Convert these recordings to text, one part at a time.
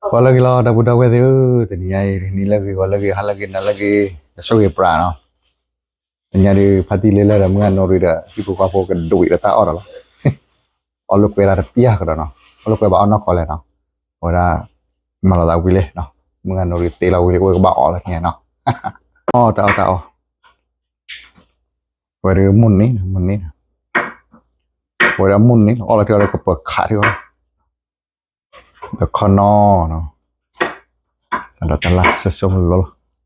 ဂီၤလၢအဂ့ၤလီၤ ဒီပုၢ်ဒီဝဲၢ်သ့ၣ်ဧၢ, တနံၤညါအံၤ နံၤလၢအဂ့ၤ ဂီၤလၢအဂ့ၤ ဟါလၢအဂ့ၤ နၤလၢအဂ့ၤ ကဆိၣ်ဂ့ၤပြးနီၤ. တနံၤညါဒီး ဖါတံၢ်လ့လၢဒီး မုၢ်ဂၤနိရံဒီး ဟံၣ်ဖိဃီဖိကဒွံးဒီးတၢ်အီၣ်ဒီးလီၤ. အီၣ်လိာ်ကွဲဒၣ်တပျၢ်ကဒီးနီၤ, အီၣ်လိာ်ကွဲဘၣ်အီၣ်နီၢ်ကီၢ်လဲၣ်နီၤ. အဝဲဒၣ် မၤလီၤသးဝံၤလံနီၤ, မုၢ်ဂၤနိရံတ့လီၤဝံၤလံ အိၣ်ကဘၣ်အီၣ်လၢညါနီၤ. အီၣ်တၢ်အီၣ်တၢ်အီၣ် ဝဲဒၣ်မုၢ်နံၤ မုၢ်နံၤ ဝဲဒၣ်မုၢ်နံၤ အီၣ်လီၤထံအီၣ်လၢကပၢၤခးထံအီၣ် ဒီးခီနီၤနီၤ, ဒီးတလါစိစိမလီၤလီၤ, ပ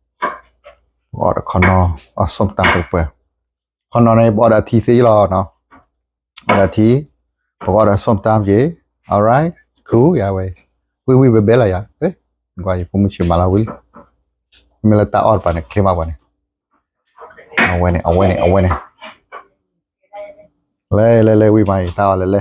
ကအီၣ်ဒီးခီနီၤ, အီၣ် ส้มตำ တကပၤ, ခီနီၤန့ၣ် ပအီၣ်ဒီးအထံသ့လီၤနီၤ, အီၣ်ဒီးအထံ, ပကအီၣ်ဒီး ส้มตำ က့ၤ, alright, cool ယၤဝဲ, ဝံၣ်ဝံၣ်ဘဲဘဲလီၤယၤ, ကွၢ်ယဖိမုၣ်ဆံးမၤလီၤဝံၤလံ, မ့ၢ်လၢတၢ်အီၣ်တပၤန့ၣ် ချ့မးပှၤန့ၣ်, အဝဲန့ၣ် အဝဲန့ၣ် အဝဲန့ၣ် လဲၤလဲၤလဲၤ ဝံၤမးအံၤ တၢ်အီၣ်လဲၤလဲၤ,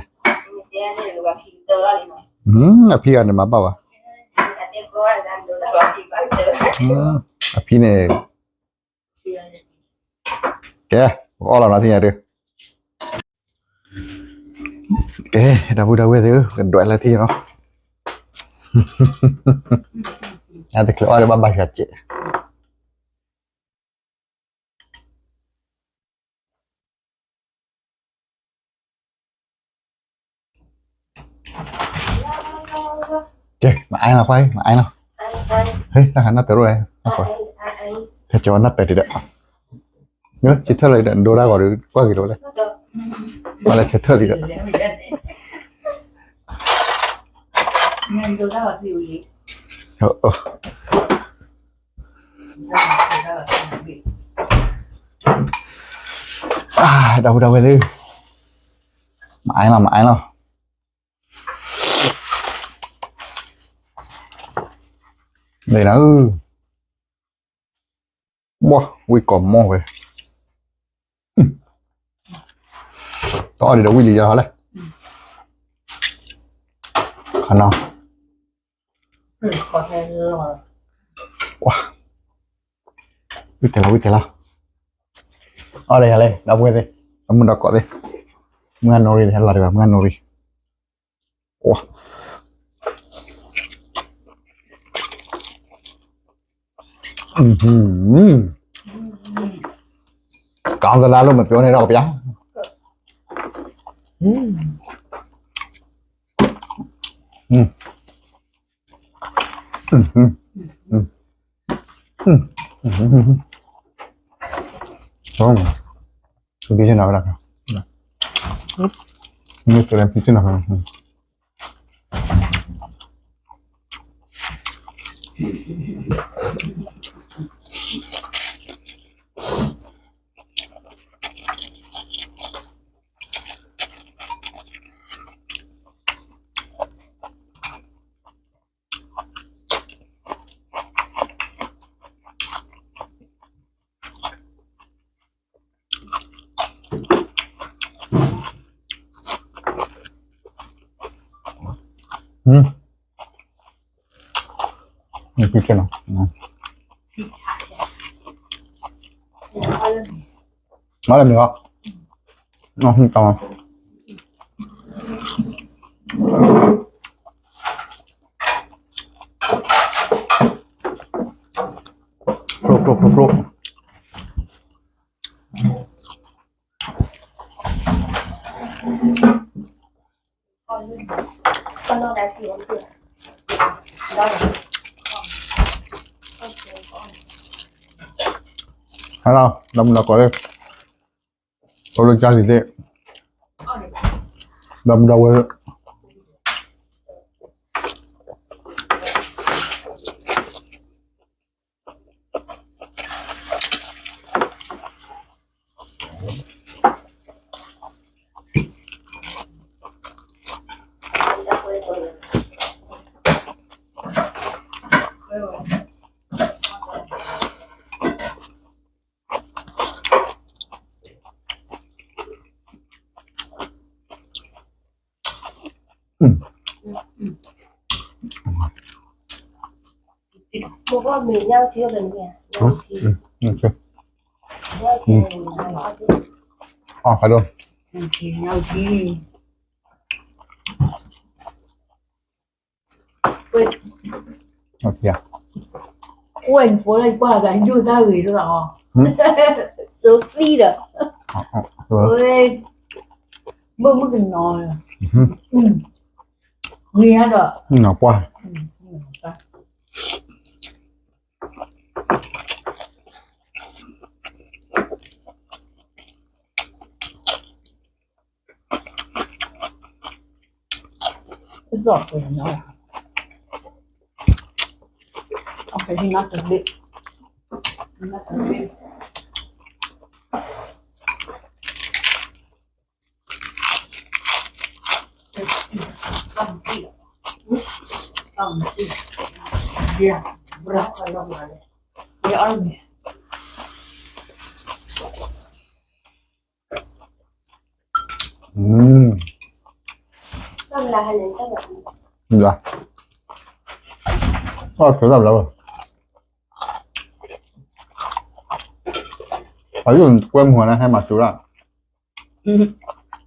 အဖံဂၤန့ၣ် မၤဘၣ်ဘၣ်, အဖံန့ၣ်, ကဲ, ပကအီၣ်လီၤနီၤ ထံၣ်ညါဒုး, ကဲ, ဒီပုၢ်ဒီဝဲၢ်သ့ၣ်ဧၢ, ကဒွးလၢထံၣ်ညါနီၤ, အတချုးအီၣ်ဒီးဘၣ်ဘၣ်ယွၤစဲး ကဲ, မၤအါလီၤခွါ, မၤအါလီၤ, ဟဲ, တၢ်ဟးနီၢ်တၢၤရိၣ်လဲၣ်, ဟဲကၠီနီၢ်တၢၤဒံးဒီး, ဆၢထၢၣ်လီၤဒီး ဒိတၢ်ဂီၤဒီး ကွၢ်က့ၤလိာ်လဲၣ်, မၤလၢဆၢထၢၣ်လံဒီး ဒီပုၢ်ဒီဝဲၢ်သ့ၣ်, မၤအါလီၤ မၤအါလီၤ, န့ၣ်နၤဧၢ, ဘှီ, ဝံၣ်ကီၢ်မီၢ်ဝဲ, တအီၣ်ဒံးဒီးဝံၣ်လံယၤဟီလဲၣ်, ခီနီၤ, ဝံၣ်တဲလီၤ ဝံၣ်တဲလီၤ, အီၣ်ဒီးယၤလဲၣ် ဒီပုၢ်ဝဲၢ်သ့ၣ်, အမုၢ်ဒီးကီးသ့ၣ်, မုၢ်ဂၤနိရံသ့ၣ် ဟဲလီၤဒံးဘၣ် မုၢ်ဂၤနိရံ, ကောင်းသလားလို့ မပြောနဲ့တော့ ဗျာ, ကျိ ကျိ ကျိ ကျိ ဟဲလီၤ ဒီမုၢ်ဒီကိးသ့ၣ်, အိၣ်လၢကၢ်လံၤသ့ၣ်, ဒီမုၢ်ဒီဝဲၢ်သ့ၣ်. အိၣ်ဝဲနဖိလၢယကွၢ်တၢ်ယိၣ်တၢ်ဂ့ၤလၢအီၤ, စိသံဒီး, ဘၣ်မုၣ်ကနီၤ, ဂ့ၤဒီး, နီၤပှၢ်, အီၣ်ဆိးတၢ်ဘျီဘၣ်, ပှၤယိၣ်ကွဲမုာ်န့ၣ် ဟဲမၤစူၤဒၣ်,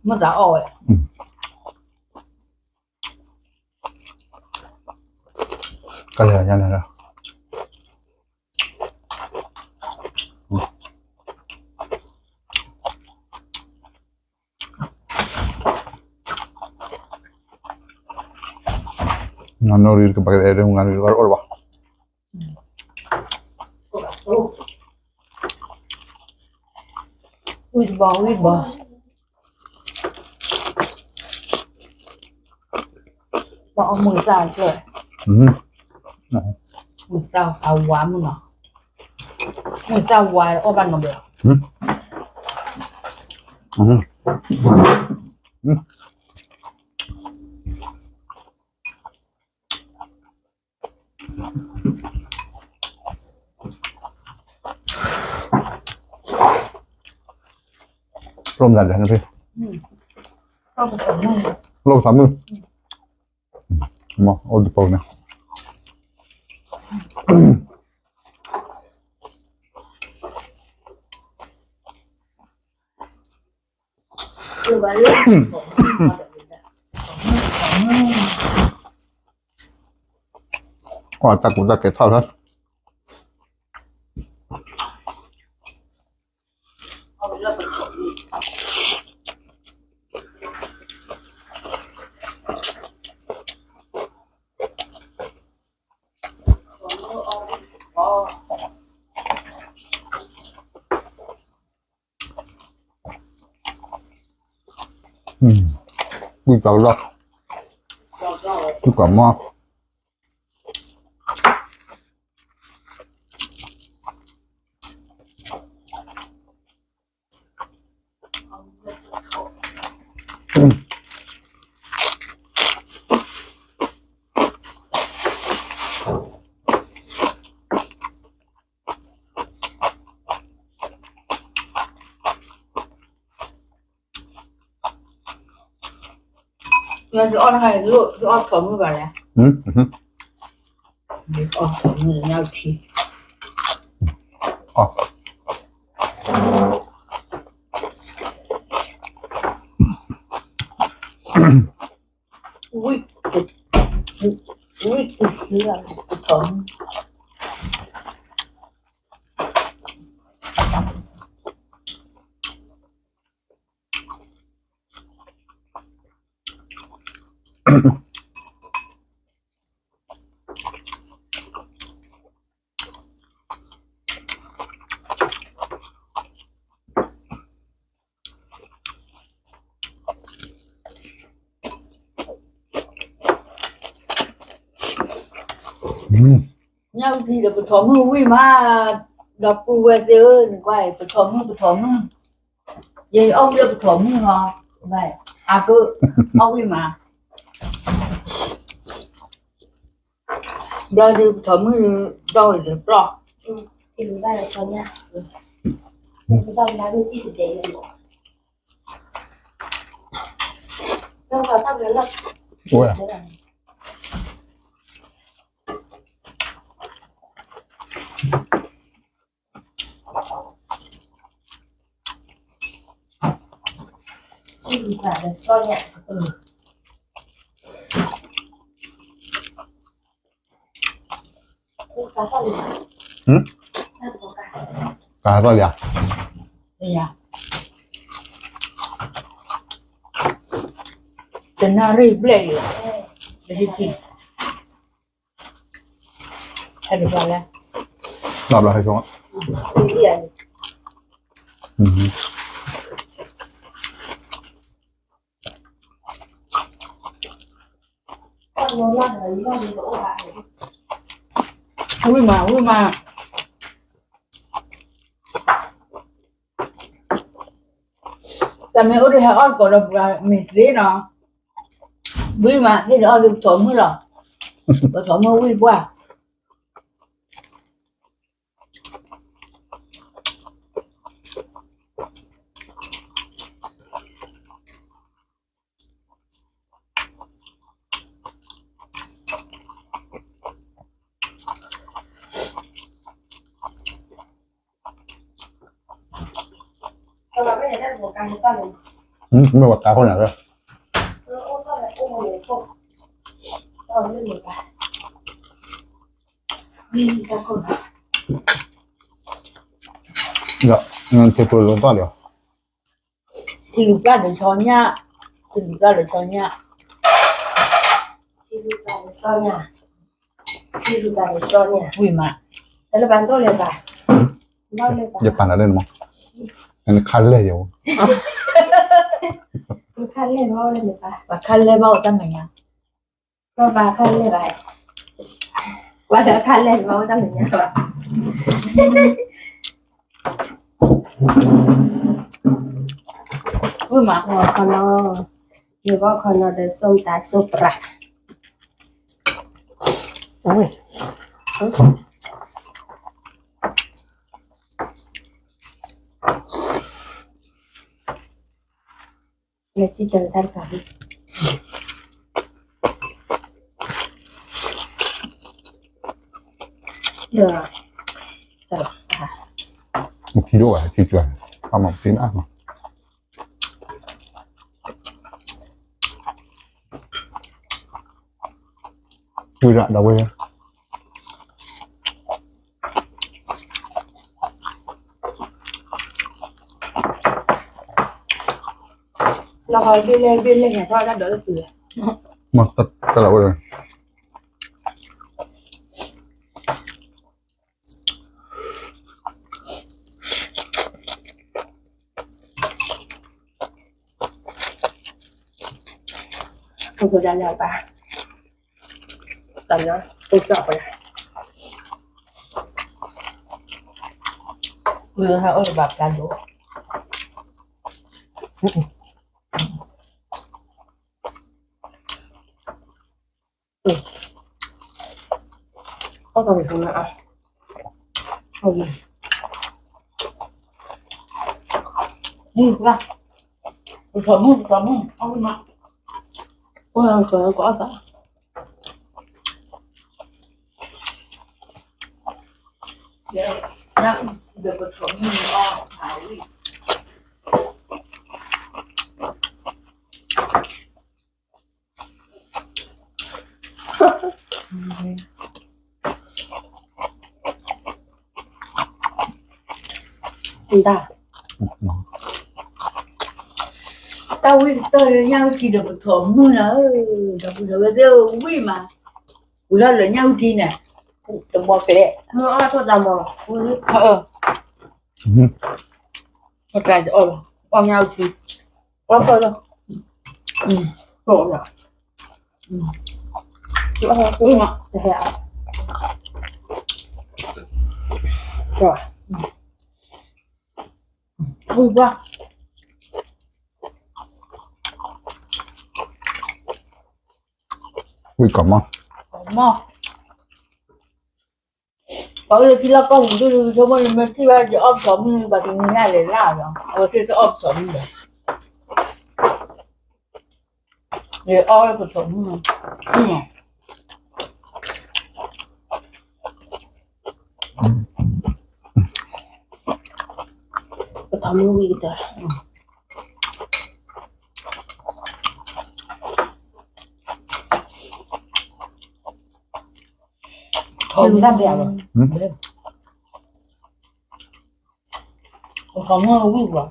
မ့ၢ်တၢ်အီၣ်ဝဲ, ကလဲၤညါန့ၣ်လီၤ. နီၢ်နီၢ်ရံၣ်တကပၤကအဲၣ်ဒိးမုၢ်ဂၤနုာ်တဘၣ်အိၣ်လၢၤဘၣ်, ဝံၣ်တဘီ ဝံၣ်တဘီ, ပှၤအီၣ်မုၢ်သၣ်ဖျၢၣ်, မုၢ်သၣ်အဝါမုၢ်နီၤ, မုၢ်သၣ်ဝါအီၣ်ဘၣ်နီတဘျီ. လိၣ်မတၤလဲၣ်နဖံ, လိၣ်ပသးမုၣ်, မ့ၢ်အိၣ်တပိၤန့ၣ် ကွၢ်တၢ်ကူတၢ်ကဲထီၣ်လၢ ဝံၣ်ကလီၢ်, ဝံၣ်ကမီၢ်, ယအီၣ်တခါန့ၣ် ယအီၣ်ထီၣ်မုၢ်ဘၣ်လဲၣ်, ယအီၣ်ထီၣ်မုၢ်ညါထံ, ဝံၣ်ကစံ, ဝံၣ်ကစံ, ထီၣ်မုၢ် ညၣ်အုၣ်ထံဒီးပထီၣ်မုၢ်ဝံၣ်မး, ဒီပုၢ်ဝဲၢ်သ့ၣ်ဧၢ, နကွၢ်အံၤ ပထီၣ်မုၢ် ပထီၣ်မုၢ်, ယအီၣ်ဝံၣ်လၢပထီၣ်မုၢ်လီၤ, အက အီၣ်ဝံၣ်မး, ဘျီဒုးပထီၣ်မုၢ်ဒုး ဒီဝံၣ်တပျီၢ်, စံၣ်ပသးဒီးစီညၣ်, အၢ, ကသီၣ်လံဧါ, တနၣ်ရံၣ်ဘျဲၣ်လံ, ဟဲတဘျီလဲၣ်, ဘျီဘျီဟဲဆိ, ဝံၣ်မး ဝံၣ်မး, တၢ်မ့ၢ်အိၣ်ဒီးဟဲအီၣ်သကိးဒီးပှၤမ့ၢ်သ့နီၤ, ဝံၣ်မး ဟ့ၣ်ဒီးအီၣ်ဒီးပထီၣ်မုၢ်လီၤ, ပထီၣ်မုၢ်ဝံၣ်ပှၢ် မ့ၢ်ဝဲတၢ်ဃိန့ၣ်လၢ, ဒီးထံကျိလိသီၣ်ဒီး, ထံလူၤပျၢ်ဒီးဆီညၣ်, ထံလူၤပျၢ်ဒီးဆီညၣ်, ထံလူၤပျၢ်ဒီးဆီညၣ်, ဝံၣ်မး, တၢ်လၢပှၤဒိၣ်လဲၤပာ်, ယပာ်နၤလၢနမး, နခါလဲၢ်ယၤ, ပှၤခါလဲၢ်ဘၣ်အိၣ်တၢ်မဲာ်ညါ, ပှၤခါလဲၢ်ဘၣ်, ပှၤခါလဲၢ်ဘၣ်အိၣ်တၢ်မဲာ်ညါဘၣ်, ဝံၣ်မး, ယဂီၢ်ခီနီၤဒီး ส้มตำ ส้มปลา လၢစံၣ်တၢ်တၢ်တကး, လၢ, ထံဒိၣ်ဘၣ် ထံကၠွၤ, အမၤပသံနၤ, ဝံၤဒၣ်ဒီးဝဲ မ့ၢ်တၢ်လီၤဝဲ, အဃိဒၣ်လၢပၢ်, တၢ်လၢ, အိၣ်ကၠီၣ်ပှဲၤ, ဝံၤဟဲအိၣ်ဒီးဘၣ်ပျၢ်ဒိၣ်, ပထီၣ်မုၢ် ပထီၣ်မုၢ် အဝံၣ်မး, ပထီၣ်မုၢ် ပထီၣ်မုၢ် ဒီးပထီၣ်မုၢ်အီၣ်အဝံၣ် တၢ်, တၢ်ဝံၣ်ကတၢၢ်လၢညၣ်အုၣ်ထံဒီးပထီၣ်မုၢ်လီၤ, ဒီပုၢ်ဒီဝဲၢ်သ့ၣ်ဧၢ ဝံၣ်မး, ဝံၤထီၣ်လၢညၣ်အုၣ်ထံန့ၣ်, တဘီကျဲ, မ့ၢ်အီၣ်ထိၣ်တၢ်မီၤ, အၢ, အီၣ်ညၣ်အုၣ်ထံ, အီၣ်ဖျၢၣ်လီၤ, အီၣ်လီၤ, အီၣ်, ဝံၣ်ဘၣ်, ဝံၣ်ကီၢ်မီၢ်, မီၢ်, ပှၤအိၣ်လၢထံလီၢ်ကီၢ်ပူၤဒိၣ်ဒိၣ်ဆိကမိၣ်လၢမ့ၢ်ထံၣ်ဘၣ်ယအီၣ်ပထီၣ်မုၢ်ဘၣ်တနံၤညါလဲၤလၢ်လီၤ, အဝဲသ့ၣ်တအီၣ်ပထီၣ်မုၢ်ဘၣ်, ယအီၣ်ဝဲပထီၣ်မုၢ်, ပထီၣ်မုၢ်ဝံၣ်ကတၢၢ်. ထီၣ်ဝံၣ်တၢ်ဘဲၣ်လီၤ, ထီၣ်မီၢ်ဝံၣ်ဘၣ်,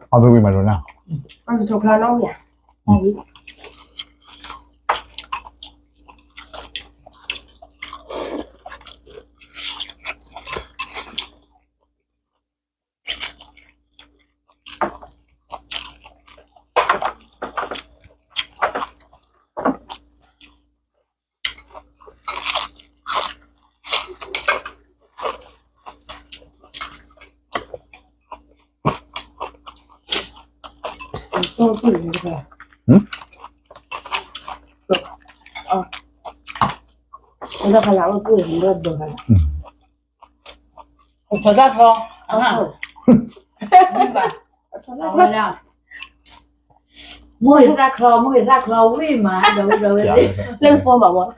အဘၣ်ဝံၣ်မးဒိၣ်နၤ, အဘၣ်ဝံၣ် အီၣ်တၢ်ချီ, မုၢ်ဂ့ၤသၣ်ချီ, မုၢ်ဂ့ၤသၣ်ချီ ဝံၣ်မး, ဒီးဝံၣ်ဒီးဝဲ, လၢဖီမးမး, ဝံၣ်က,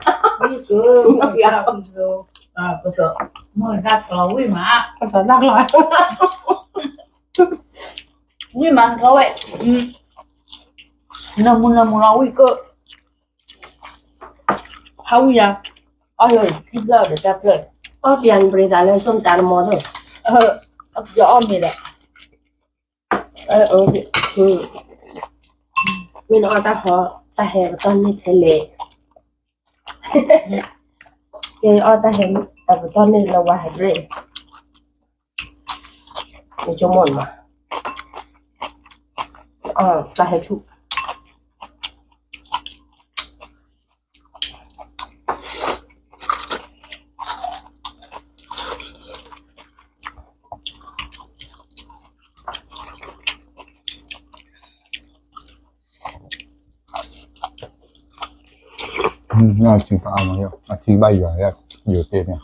မုၢ်ဂ့ၤသၣ်ချီ ဝံၣ်မး, ဝံၣ်မးချီဝဲ, နၢမူနၢမူလီၤဝံၣ်ကၢ, ဟးဝံၣ်ယၤ, အီၣ်လၢခံဖျၢၣ်ဒီးတၢ်ဖျၢၣ်, အီၣ်ပျံၤပရ့ၤသးလၢ ส้มตำ မီၤသၢၣ်, ယအီၣ်မ့ၤဒီး, မ့ၢ်နအီၣ်တၢ်ဟီ, တၢ်ဟဲပတီၢ်န့ၢ်ထဲလဲၣ်, ယအီၣ်တၢ်ဟဲ, တၢ်ပတီၢ်န့ၢ်လၢ ဝါဟဲဒြ့ၣ် နဆိကမိၣ်မး, တၢ်ဟဲဆူၣ်, အထံဘၣ်ယၤ, အထံဘၣ်ယၤ, ယိၤတ့ၢ်န့ၣ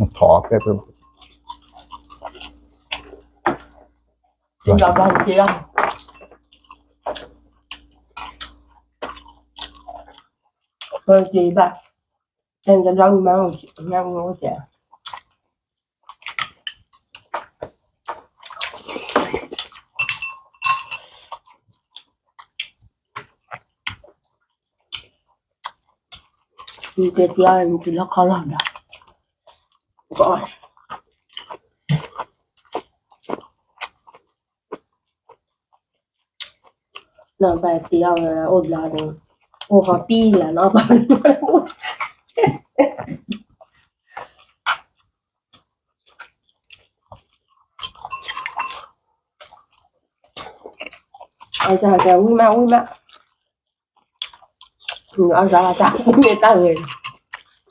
်, ထီၣ်ပဲပဲ, ဘၣ်, တဘျီမၤ, မၤ, ကဲ, တုၤလီၤခီလီၤဒီး, နဘၣ်တ့အီၣ်ဝဲအိၣ်ဘျီဒီး, အိၣ်ဟီပံၢ်လၢနီၤ, အဝံၣ်မး, ဝံၣ်မး, အီၣ်စၢ်တၢ်, မ့ၢ်တၢ်ဂဲၤ, အ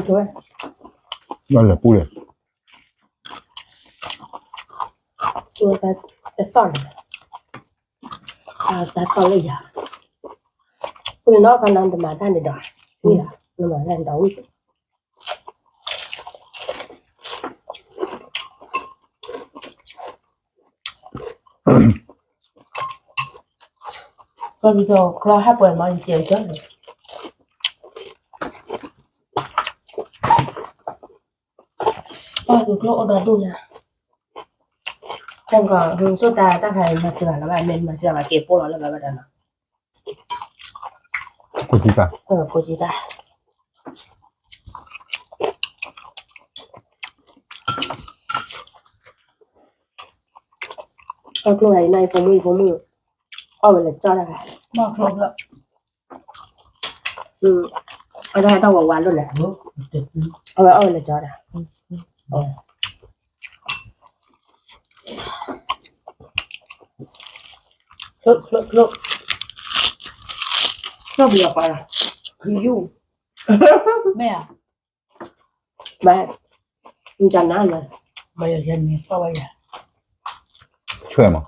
တိၢ်, လၢပူၤလဲၣ်, တသီၣ်န့ၣ်, တသီၣ်လၢယၤ, ပူၤန့ၣ်နီၤ ဖးနၤတမၤတၢ်န့ၣ်ဒီး, ဝံၣ်လီၤ, နမၤတၢ်န့ၣ်ဒီးဝံၣ် ကီၢ်ပယီၤချီဟဲပှဲၤမး ယစဲးကၢန့ၣ်, ပှၤသူကျိအိၣ်ဒီဒူၣ်ညါ, ခဲကီး ဆိၣ်တၢ်တၢ်ခါအံၤ မၤစၢၤလၢၤဘၣ် မ့ၢ်မၤစၢၤဘၣ် က့ၤပိၢ်လီၤလၢၤဘၣ်ဝဲဒၣ်နီၤ, ဖိကံတၢ်, ဖိကံတၢ် တၢ်ကျိၣ်အံၤန့ၣ် ဖိမုၣ်ဖိမုၣ် အီၣ်ဝဲလၢကၠီတၢ်, အီၣ်တၢ် အဝဲအီၣ်ဝဲလၢကၠီတၢ်, ကျိၣ်ကျိၣ်ကျိၣ်, ကျိၣ်ဘျီပှၤလီၤ, ဖုယုၢ်, မ့ၢ်ဧါ ဘၣ်, နကနၣ်လၢ, ဘၣ်ယၤယၤန့ၣ် သီၣ်ဝဲယၤ, ဆွဲမး,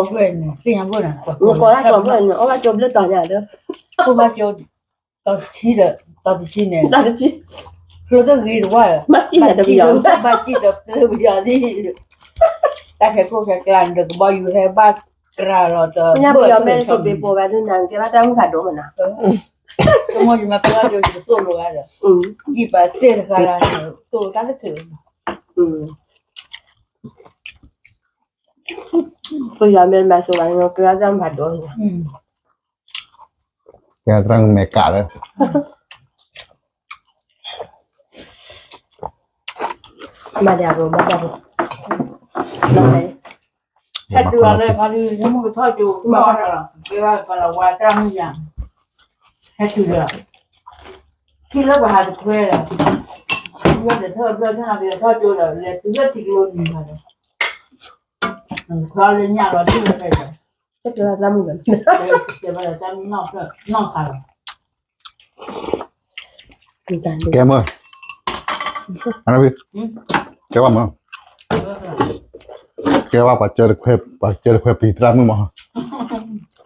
ဆွဲန့ၣ် သ့ၣ်ညါဘိၣ်န့ၣ်, နကိးတၢ်ကီဘိၣ်န့ၣ် အိၣ်ဘၣ်ကၠိဘျုၣ်တီၤညါဒီး, အိၣ်ဘၣ်ကၠိ, တီၤတဆံဒီး, တီၤတဆံန့ၣ်, ဖျိတဂ့ၤတဝၢ်ဒီး, ဘၣ်စံၣ်ဒီးပျဲပယီၤလံ, တၢ်ခဲကိၣ်ခဲကျါန့ၣ်ဒီး ကဘီယူၤဟဲဘၣ် ပယီၤမဲာ်ဆိးဘ့ၣ်ပိာ်ဝဲဒၣ်နၤ ကဲဘၣ်တၢ်မုၢ်ဖးဒိၣ်မးနီၤ, ကမိၣ်ယမ့ၢ်ပှၤကၠိယကသိၣ်လိဝဲဒီး, ယပာ်သ့ၣ်တခါလၢ သိၣ်လိတၢ်လၢထံး, ပယီၤမဲာ်မၤဆိးဘၣ်န့ၣ် ကဲဘၣ်တၢ်မုၢ်ဖးဒိၣ်, ကဲသရၣ်မဲာ်ကးလၢ မၤဒၣ်ဘိ မၤဒၣ်ဘိ, ဟဲတုၤအီၤလၢခါဒုး ယမုၢ်ကထီၣ်ကၠိ ကဲဘၣ်ပလီၤဝါတၢ်မုၢ်ယါ, ဟဲတုၤဒီး ထံၣ်လၢပှၤဟးတခွဲဒီး, ထံၣ်လၢပှၤဟးတခွဲထီၣ်ဒီး ထီၣ်ကၠိဒီး လဲၤတုၤလၢထံကျိနံၤဘၣ်ဒီး, ခွဲလၢညၣ်လီၤထံၣ်လၢဖဲဒီး, ကဲဘၣ်တၢ်မုၢ်, ကဲဘၣ်တၢ်မုၢ်နီၢ်ခါလီၤ. ကဲမ့ၢ်, ကဲဘၣ်မ့ၢ်, ကဲဘၣ်ပှၤကၢတခွဲ, ပှၤကၢတခွဲပျံၤသရၣ်မုၣ်မ့ၢ်,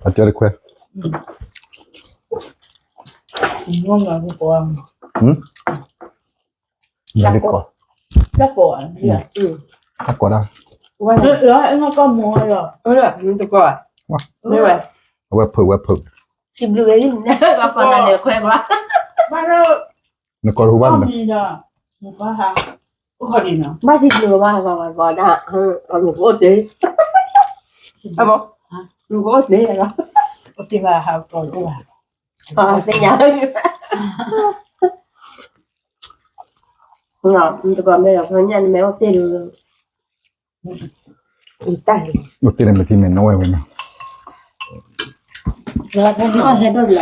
ပှၤကၢတခွဲ, တၢ်ကိးဒၣ်, အဝဲဖုး, အဝဲဖုး, နကိးတဟူဘၣ်န့ၣ်, ဘၣ်စံးဘျုးဘၣ်, နကအိၣ်တ့ၢ်, နကအိၣ်တ့ၢ်လီၤ, သ့ၣ်ညါ, နတကိးမ့ၢ်ဒီး ဖဲညါနမ့ၢ်အိၣ်တ့ၢ်ဒီး, အိၣ်တ့ၢ်ဒီးမ့ၢ်ထံမဲာ်နီၣ်ဝဲဝဲနီၤ, ဟဲဒိၣ်လီၤ, ဘၣ်ဖီ ခီလ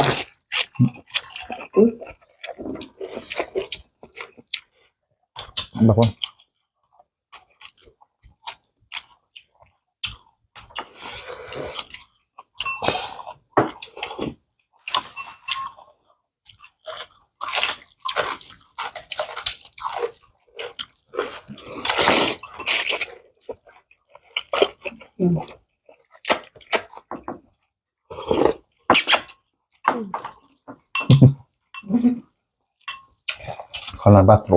ၢဘၣ်တြီ,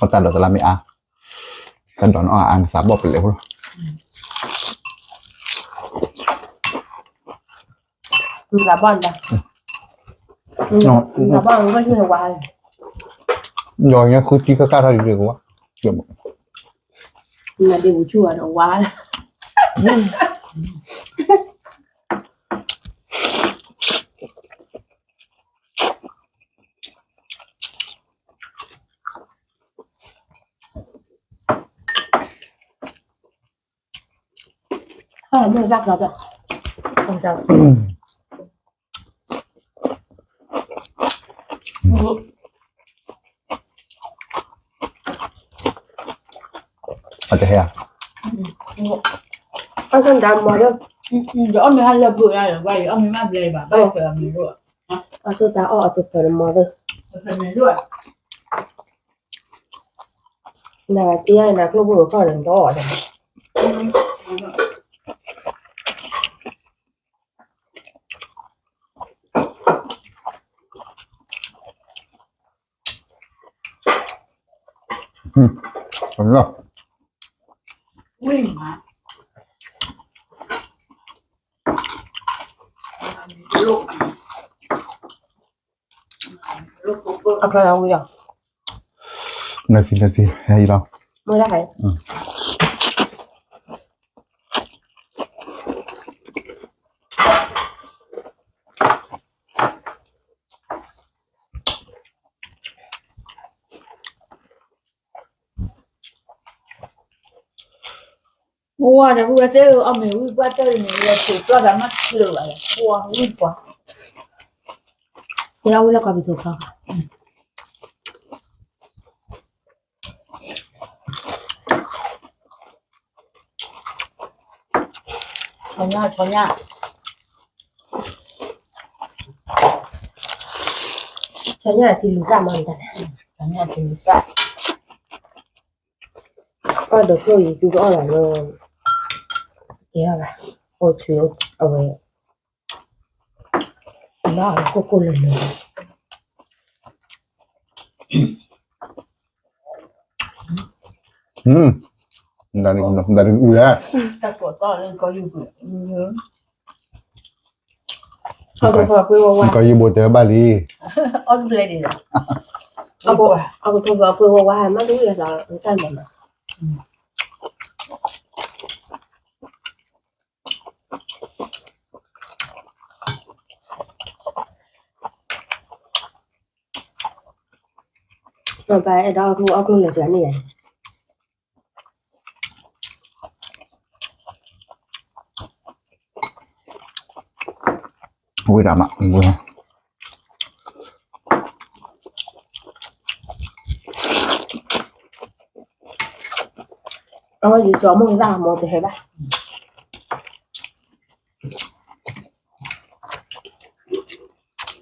အတၢ်ဒိးတလါမ့ၢ်အါ, တၢ်ဒိးန့ၣ်အါအါန့ၣ် သးဘီၣ်ပလဲၤဖိလီၤ, ယီၤညါဃုထံခါခါထီၣ်ဒံးကဝါ, နဒ့ပူၤဆူၣ်အီၤဒီးဝါလၢ အတဟဲဧါ, အဆၣ်ဒၣ်မီၤလၢ, ယအီၣ်မ့ၢ်ဟါလၢဘုၣ်ညါဒီး ဘၣ်ယအီၣ်မ့ၢ်မ့ၢ်ဘျဲဘၣ် ဘၣ်ဖဲအမံၤဒိၣ်, အဆၣ်တၢ်အီၣ်အတဖၢၣ်မီၤလၢ, နက့ၤနကျိၣ်ဖိကီၢ်န့ၣ်ဒီး အဖျါဝံၤလီၤ, နကံနကံ ဟဲအံၤလီၤ, မ့ၢ်ဒၣ်ဟဲ ပှၤဒီး ပဝဲသ့ၣ်အီၣ်မ့ၤဝံၤ ပှၤတၢ်တမံၤ ဝဲဆိးပျီသးမးတလၢာ်ဘၣ်လီၤ ပှၤဝံၤပှၤ, ယဝံၤလၢကီၢ်ပသူၣ်ခီ, ဆီညၣ် ဆီညၣ်, ဆီညၣ်ထံလူၤသၣ်မး ဆီညၣ်ထံလူၤသၣ်, အီၣ်ဒီးကျိၣ်ယံၤ သူတအီၣ်ဘၣ်လၢ, ကဲထီၣ်ဘၣ်, အိၣ်ဆူၣ်အဝဲ, လီၤကိၢ်ကိၢ်လၢလၢ, အ တၢ်ဒုးအူလၢ ကီၢ်ယူဘိတဲဘၣ်လံ, အကထိပှၤပှ့ၤဝဲဝါမးတဝံၣ်အသးတၢ်လဲၤမး ပအဲၣ်ဒိးအီၣ်ကျိၣ်အီၣ်ကျိၣ်လၢာ်န့ၣ် ဝံၤဒၣ်မး အဝဲယစီၤမိၣ်တၢ်မီၤတဟဲဘၣ်,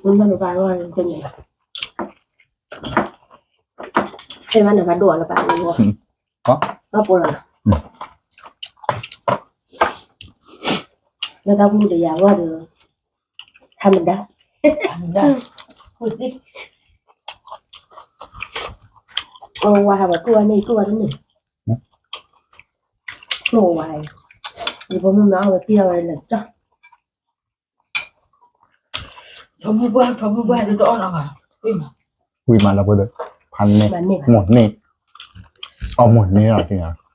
မ့ၢ်ဘၣ်နဘၣ်ဝဲတန့ၣ်ဘၣ်, ဟဲဘၣ်နဘၣ်ဒိၣ်အီၤလၢပၢ်န့ၣ်, ဘၣ်ပိာ်လီၤ, လၢတၢ်ကူၣ်တယၤဝဲဒီး ထါမဒါ, အဝဲဟးဝဲကျိၣ်ဝဲန့ၣ် ကျိၣ်ဝဲတန့ၣ်, ကျိၣ်ဝဲ, ယဖိမုၣ်မ့ၢ်အီၣ်ဝဲပျံၤအီၣ်ဝဲလၢကၠီ ဝံၤမးလၢပှဲၤဒီး ဖးန့ၢ် မိၢ်န့ၢ် အီၣ်မိၢ်န့ၢ်လီၤ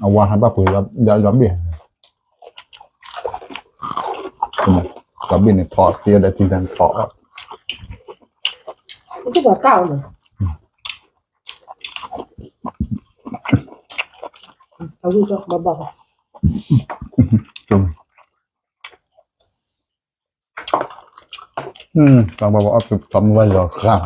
အဝၤဟးဘၣ်ပှ့ၤ ဒီဘ့ၣ်, ဒီဘ့ၣ်န့ၣ်ထီၣ် သ့ဒီးထံတၢ်ထီၣ်, အဝံၣ်ဘၣ်ဘၣ်, တၢ်ဘၣ်ဘၣ်အီၣ်ကမူၣ်ဘၣ်လီၤဃၣ်,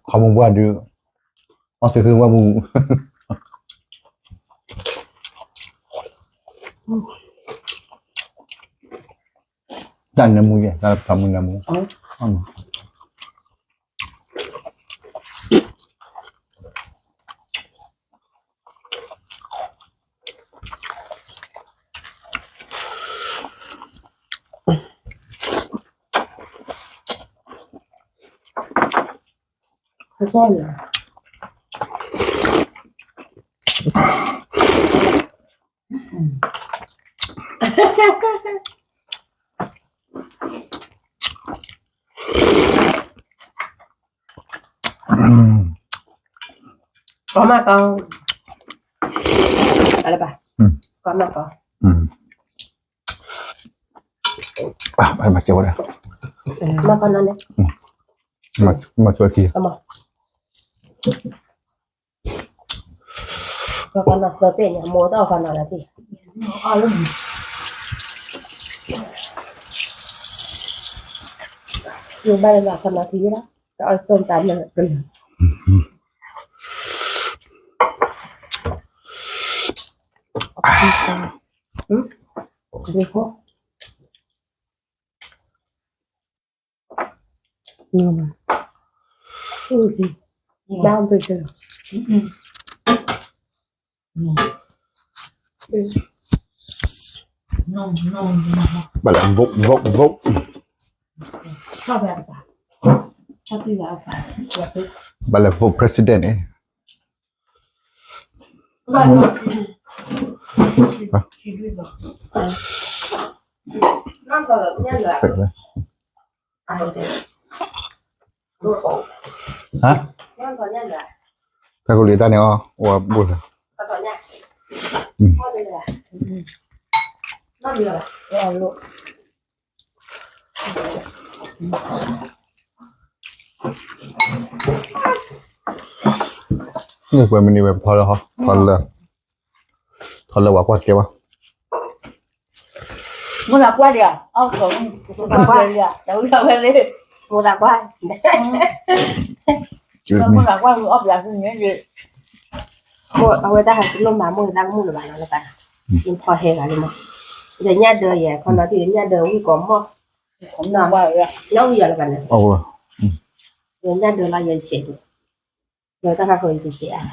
ခီမူၣ်ဘၣ်ဒုး အီၣ်သ့ၣ်ဃုဝဲမူ တၢ်နၢမူယဲၢ် တၢ်ပထီမူနၢမူ, ကီမးကီ, အလၢဘၣ်, ကီမးကီ, မၤကဲဝဲဒၣ်, မၤကီနီၤန့ၣ်, မၤကီခံ, ကီနီၤသၢပ့ၣ်န့ၣ် အမိၢ်တအီၣ်ကီနီၤလၢၤသ့ၣ်, ဘၣ်လၢကီနီၤခံလီၤ, တအီၣ်စိၢ်တၢ်လၢကလၢာ် ဘၣ်လဲၣ် vote vote vote, ဘၣ်လဲၣ် vote president န့ၣ် ဟါ တၢ်ကလံၤတၢ်န့ၣ်အီၤ အိၣ်ဝဲဘူၣ်လၢ န့ၣ်ပှဲၤမနုၤဝဲ ပထီလၢဟီ ထီလၢ ထီလၢဝၤကွၢ်ကဲဘၣ် မိၢ်သးကွၢ်ဒံးဧါ အီၣ်ကီး မိၢ်သးကွၢ်ဒံးဧါ တဝံၤဝဲလၢ မိၢ်သးကွၢ် မိၢ်သးကွၢ် အီၣ်ပျးသုန့ၣ် အဝဲတၢ်ဟးတလိၣ်မၤမိၢ်သးကမူၣ်လၢၤဘၣ်နီၤလၢဘၣ်နီၤ ယဖီဟဲဂၤလံမး ယညၣ်ဒၢယဲ ခီနီၤထံၣ်ယညၣ်ဒၢဝံၣ်ကီးမီၢ် နီၣ်ဝံၣ်ယၤလၢဘၣ်န့ၣ် ယညၣ်ဒၢလီၤယဲစဲးဒိၣ် ယတၢ်ခါဃီယစဲးအါ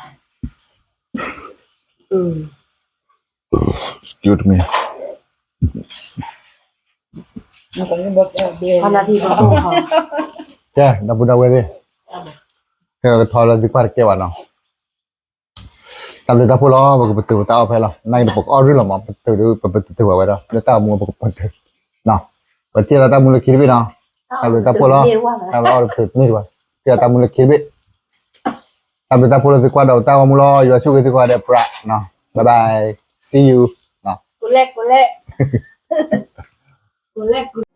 Excuse me ခီနီၤထံၣ်ဘီ ကဲ ဒီပုၢ်ဒီဝဲၢ်သ့ၣ် ကဲကထီလၢသုကွၢ်တကဲဘၣ်နီၤ တၢ်ဘျုးတၢ်ဖှိၣ်လီၤ ပကပတုာ်ပတၢ်အီၣ်ဖဲလီၤ နာ်က့ဒီးပကအီၣ်ရ့ၣ်လီၤမး ပတုာ်ဒီးပပတုာ်ဝဲဝဲဒီး လၢတၢ်အိၣ်မူပကပတုာ် ပထံၣ်လီၤတၢ်မူလၢခံတဘ့ၣ်နီၤ တၢ်ဘျုးတၢ်ဖှိၣ်လီၤ တၢ်ဘျုးအီၣ်တပတုာ်တန့ၢ်ဘၣ် ထံၣ်လီၤတၢ်မူလၢခံတဘ့ၣ် တၢ်ဘျုးတၢ်ဖှိၣ်လၢသုကွၢ်ဒီးတၢ်ဂီၤမူလီၤ ယွၤဆိၣ်ဂ့ၤသုကိးဂၤဒဲးပြး bye bye see you ကိးလဲၣ်ကိးလဲၣ်